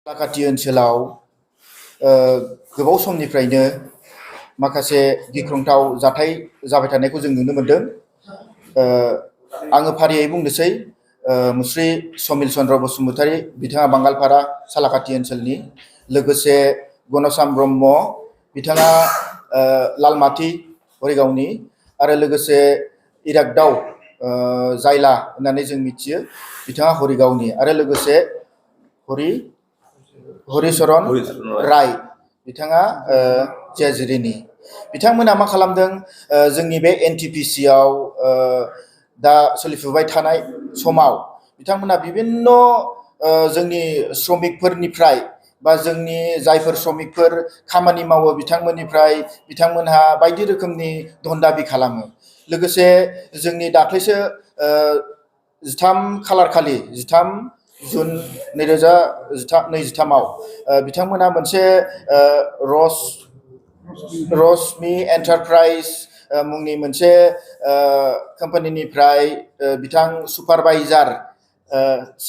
सालाकाथि ओनसोलाव गोबाव समनिफ्रायनो माखासे गिख्रंथाव जाथाय जाबाय थानायखौ जों नुनो मोनदों। आङो फारियै बुंनोसै। मुस्रि समिल चन्द्र बसुमतारी बिथाङा बांगालपारा सालाकाथि ओनसोलनि, लोगोसे गनसाम ब्रह्म बिथाङा लालमाटि हरिगावनि, आरो लोगोसे इरागदाव जायला होननानै जों मिथियो बिथाङा हरिगावनि, आरो लोगोसे हरिचरन राय बिथाङा जेजुरिनि। बिथांमोना मा खालामदों, जोंनि बे NTPC आव दा सोलिफुबाय थानाय समाव बिथांमोना बिभिन्न जोंनि श्रमिकफोरनिफ्राय बा जोंनि जायफोर श्रमिकफोर खामानि मावो बिथांमोनहा बायदि रोखोमनि धन दाबि खालामो। लोगोसे जोंनि दाख्लैसो 13 खालार खालि 13 जुन 2023 बिथांमोना मोनसे रश्मि एन्टारप्राइज मुंनि मोनसे कम्पानिनिफ्राय बिथां सुपारभाइजार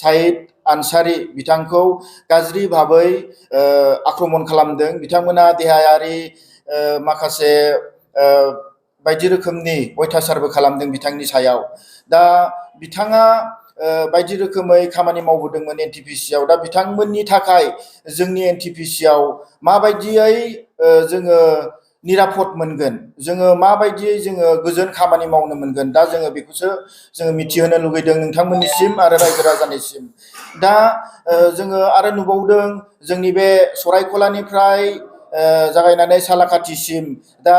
साइद आनसारी बिथांखौ गाज्रि भाबै आक्रमण खालामदों। बिथांमोना देहायारि माखासे बायदि रोखोमनि अयथासारबो खालामदों बिथांनि सायाव। दा बिथाङा बायदि रोखोमै खामानि मावबोदोंमोन NTPC आव। दा बिथांमोननि थाखाय जोंनि NTPC आव माबायदियै जोङो निरापद मोनगोन, जोङो माबायदियै जोङो गोजोन खामानि मावनो मोनगोन, दा जोङो बेखौसो जोङो मिथिहोनो लुगैदों नोंथांमोननिसिम आरो रायजो राजानिसिम। दा जोङो आरो नुबावदों जोंनि बे सरायखलानिफ्राय जागायनानै सालाकाथिसिम दा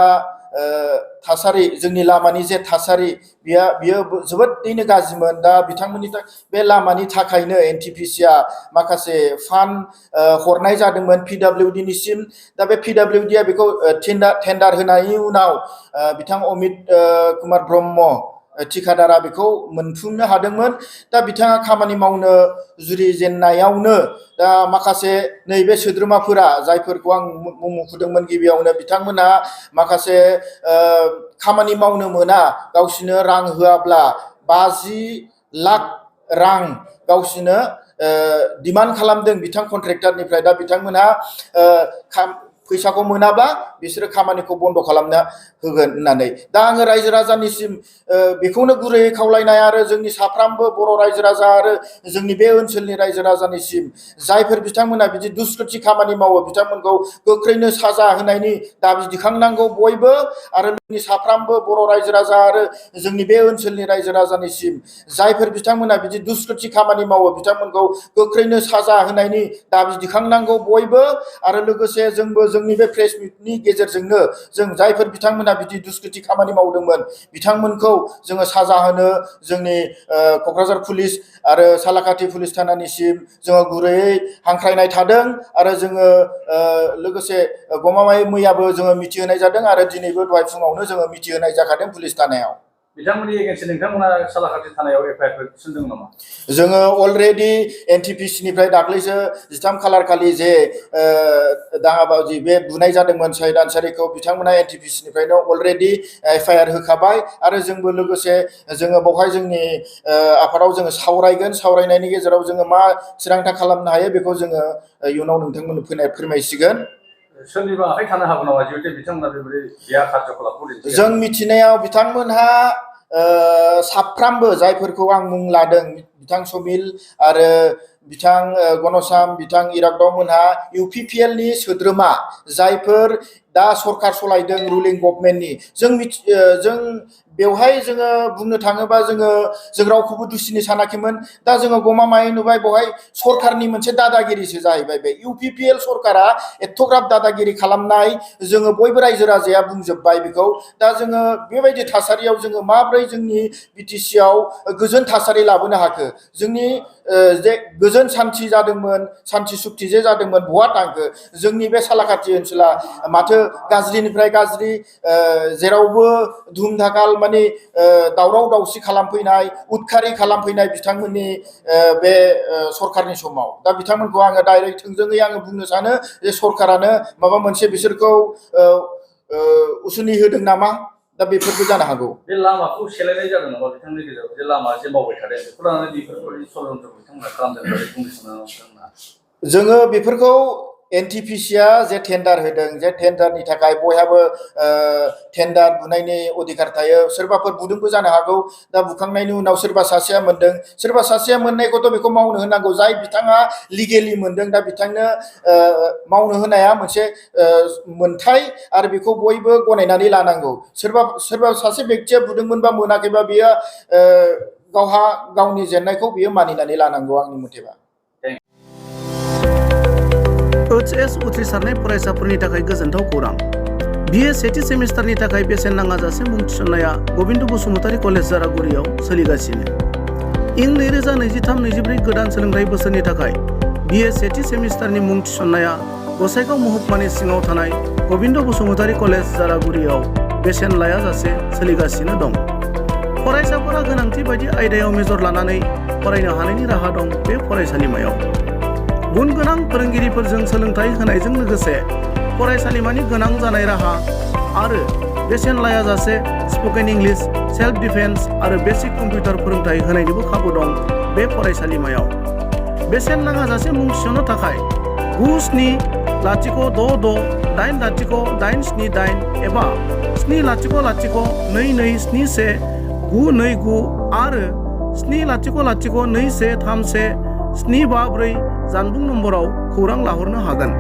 थासारि, जोंनि लामानि जे थासारि बियो जोबोदैनो गाज्रिमोन। दा बिथांमोननि बे लामानि थाखायनो NTPC आ माखासे फान्ड हरनाय जादोंमोन PWD निसिम। दा बे PWD आ बेखौ टेन्डार होनायनि उनाव बिथां अमित कुमार ब्रह्म थिखादारा बेखौ मोनफुंनो हादोंमोन। दा बिथाङा खामानि मावनो जुरिजेननायावनो दा माखासे नैबे सोद्रोमाफोरा, जायफोरखौ आं मुं मख'दोंमोन गिबियावनो, बिथांमोनहा माखासे खामानि मावनो मोना, गावसिनो रां होआब्ला 50 लाख रां गावसिनो डिमान्ड खालामदों बिथां कन्ट्रेक्टरनिफ्राय। दा बिथांमोनहा फैसाखौ मोनाब्ला बिसोरो खामानिखौ बन्द' खालामना होगोन होननानै। दा आङो रायजो राजानिसिम बेखौनो गुरैयै खावलायनाय, आरो जोंनि साफ्रोमबो बर' रायजो राजा आरो जोंनि बे ओनसोलनि रायजो राजानिसिम, जायफोर बिथांमोना बिदि दुष्कृति खामानि मावो बिथांमोनखौ गोख्रैनो साजा होनायनि दाबि दिखांनांगौ बयबो। आरो जोंनि साफ्रोमबो बर' रायजो राजा आरो जोंनि बे ओनसोलनि रायजो राजानिसिम, जायफोर बिथांमोना बिदि दुष्कृति खामानि मावो बिथांमोनखौ गोख्रैनो साजा होनायनि दाबि दिखांनांगौ बयबो। आरो लोगोसे जोंबो जोंनि बे प्रेस मिटनि गेजेरजोंनो जों जायफोर बिथांमोना बिदि दुष्कृति खामानि मावदोंमोन बिथांमोनखौ जोङो साजा होनो जोंनि क'क्राझार पुलिस आरो सालाकाथि पुलिस थानानिसिम जोङो गुरैयै हांख्रायनाय थादों। आरो जोङो लोगोसे गमामायै मैयाबो जोङो मिथिहोनाय जादों, आरो दिनैबो दहाय फुङावनो जोङो मिथिहोनाय जाखादों पुलिस थानायाव। बिथांमोननि एगेन्स्ट नोंथांमोना सालाकाथि थानायाव FIR थिसनदों नामा? जोङो अलरेडि NTPC निफ्राय दाख्लैसो 13 खालार खालि जे दाङाबाजि बे बुनाय जादोंमोन साइद आनसारिखौ, बिथांमोना NTPC निफ्रायनो अलरेडि FIR होखाबाय। आरो जोंबो लोगोसे जोङो बेवहाय जोंनि आफादाव जोङो सावरायगोन। सावरायनायनि गेजेराव जोङो मा थिरांथा खालामनो हायो बेखौ जोङो इयुनाव नोंथांमोननो फोरमायसिगोन। सोरनिबा आखाइ थानो हागौ नामा जिहेतु बिथांमोना बेबायदि बेया कार्यकलापखौ दिन्थियो? जों मिथिनायाव बिथांमोनहा साफ्रामबो जायफोरखौ आं मुं लादों, बिथां समिल आरो बिथां गनसाम, बिथां इरागदाव मोनहा UPPL नि सोद्रोमा, जायफोर दा सरकार सलायदों रुलिं गभर्नमेन्टनि। जों बेवहाय जोङो बुंनो थाङोबा जों रावखौबो दुसिनो सानाखैमोन। दा जोङो गमामायै नुबाय बेवहाय सरकारनि मोनसे दादागिरिसो जाहैबाय। बे UPPL सरकारा एथ'ग्राब दादागिरि खालामनाय जोङो बयबो रायजो राजाया बुंजोब्बाय बेखौ। दा जोङो बेबायदि थासारियाव जोङो माब्रै जोंनि BTC आव गोजोन थासारि लाबोनो हाखो? जोंनि जे गोजोन सान्थि जादोंमोन, सान्थि सुक्ति जे जादोंमोन, बहा थांखो? जोंनि बे सालाकाथि ओनसोला माथो गाज्रिनिफ्राय गाज्रि, जेरावबो धुम धाकाल माने दावराव दावसि खालामफैनाय, उदखारि खालामफैनाय बिथांमोननि बे सरकारनि समाव। दा बिथांमोनखौ आङो डाइरेक्ट थोंजोङै आङो बुंनो सानो जे सरकारानो माबा मोनसे बिसोरखौ उसुनि होदों नामा? दा बेफोरबो जानो हागौ। बे लामाखौ सेलायनाय जादों नामा बिथांनि गेजेराव? जे लामा जे मावबाय थादों बेखौ लानानै बेफोरबायदि षड्यन्त्र बिथांमोना खालामदों होननानै बुंनो सानो नामा? जोङो बेफोरखौ NTPC जे टेन्डार होदों जे टेन्डारनि थाखाय बयहाबो टेन्डार बुनायनि अधिकार थायो सोरबाफोर बुदोंबो जानो हागौ दा बुखांनायनि उनाव सोरबा सासेया मोनदों सोरबा सासेया मोननायखौथ' बेखौ मावनो होनांगौ जाय बिथाङा लिगेलि मोनदों दा बिथांनो मावनो होनाया मोनसे मोनथाय आरो बेखौ बयबो गनायनानै लानांगौ सोरबा सासे बेक्तिया बुदोंमोनबा मोनाखैबा बियो गावहा गावनि जेननायखौ बियो मानिनानै लानांगौ आंनि मथेबा HS उथ्रिसारनाय फरायसाफोरनि थाखाय गोजोनथाव खौरां BA सेथि सेमिस्टारनि थाखाय बेसेन नाङाजासे मुं थिसननाया गबिन्द बसुमतारी कलेज जारागुरियाव सोलिगासिनो इं 2023-24 गोदान सोलोंथाइ बोसोरनि थाखाय BA सेथि सेमिस्टारनि मुं थिसननाया गसाइगाव महकुमानि सिङाव थानाय गबिन्द बसुमतारी कलेज जारागुरियाव बेसेन लायाजासे सोलिगासिनो दं फरायसाफोरा गोनांथि बायदि आयदायाव मेजर लानानै फरायनो हानायनि राहा दं बे फरायसालिमायाव गुन गोनां फोरोंगिरिफोरजों सोलोंथाइ होनायजों लोगोसे फरायसालिमानि गोनां जानाय राहा आरो बेसेन लायाजासे स्पकेन इंलिश सेल्फ डिफेन्स आरो बेसिक कम्पिउटार फोरोंथाइ होनायनिबो खाबु दं बे फरायसालिमायाव बेसेन नाङाजासे मुं थिसननो थाखाय 976666807878 एबा 70022719229 आरो 700213174 जानबुं नम्बराव खौरां लाहरनो हागोन।